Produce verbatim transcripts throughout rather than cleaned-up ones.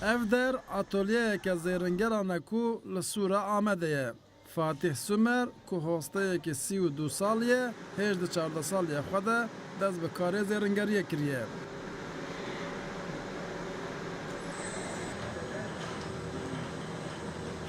Ev der atolyeyeke zêringeran e ku li sûra Amedê ye. Fatîh Sumer ku hosteyekî sî û du salî ye, hêj di çardeh saliya xwe de dest bi karê zêringeriyê kiriye.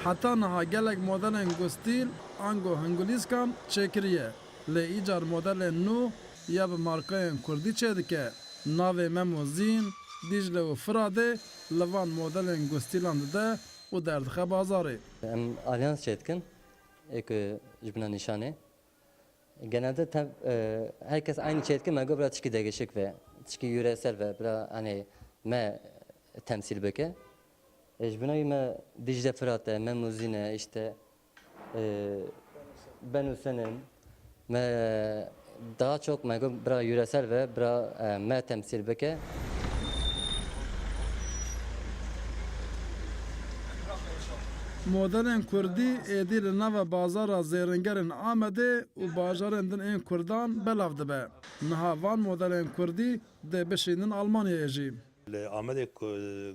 Heta niha gelek modelên gustîl ango hingulîskan çêkiriye. Lê îcar modelên nû ya bi markayên kurdî çêdike. Navê Mem û Zîn, Dîcle û Firatê li van modelên gustîlan dide û derdixe bazarê. Em alyans çêdikin, ê ku ji bina nîşanê. Genelde te-, e, her kes aynî çêdikin, me got bira tişkî degişik ve, tişkî yûresel ve, bira, hani, me temsîl bike. E, ji bina wî me Dîcle Firat e, Mem û Zîn e, işte, e, Ben û Sen in. Me daha çok me got bira yûresel ve bira, e, me temsîl bike. Modelên kurdî êdî li nava bazara zêringer ên Amedê û bajarên din ên kurdan belav dibe. Niha van modelên kurdî dê bişînin Almanyayê jî. Li Amedê ku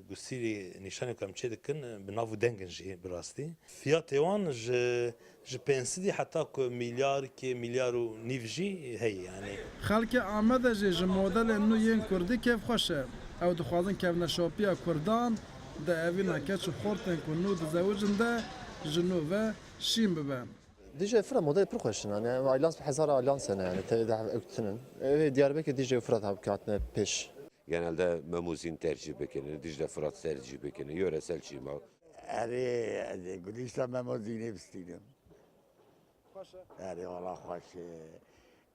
gustîlî nîşanê ku em çê dikin, bi nav û deng in jî bi rastî. Fiyatê wan ji, ji pênc sedî heta ku milyar, kê milyar û nîv jî heye, yanî. Xelkê Amedê jî ji modelên nû yên kurdî kêfxweş e. Ew dixwazin kevneşopiya kurdan di evîna keç û xortên ku nû dizewicin de ji nû ve şîn bibe. Dîcle Firat modelê pir xweş in, yanî, em alyans bi hezar alyans hene, yanî, tê de ew tinin. Ev Diyarbekir, Dîcle û Firat hevkatine pêş. Genelde Mem û Zîn tercîh bikine, Dîcle Firat tercîh bikine, yöresel çîma. Erê, ez ê gulîşta Mem û Zînê bistînim. Xweş e. Erê, wala xweş e.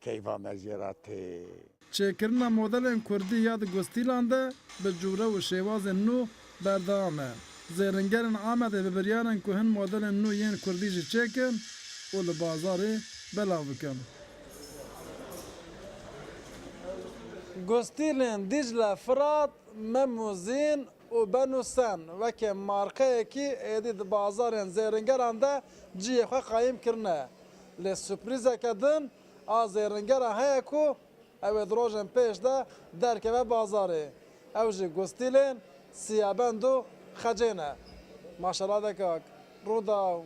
Keyfa me jê re tê. Çêkirina modelên kurdî ya di gustîlan de bi cûre û şêwazên nû berdewam e. Zêringerên Amedê bi biryar in ku hin modelên nû yên kurdî jî çêkin û li bazarê belav bikin. Gustîlên Dîcle, Firat, Mem û Zîn û Ben û Sen weke markeyekî êdî di bazarên zêringeran de cihê xwe qayîm kirine. Lê surprîzeke din a zêringera heye ku ew ê di rojên pêş de derkeve bazarê. Ew jî gustîlên siyabend û xecê ne. Maşallah dekak. Rûdaw.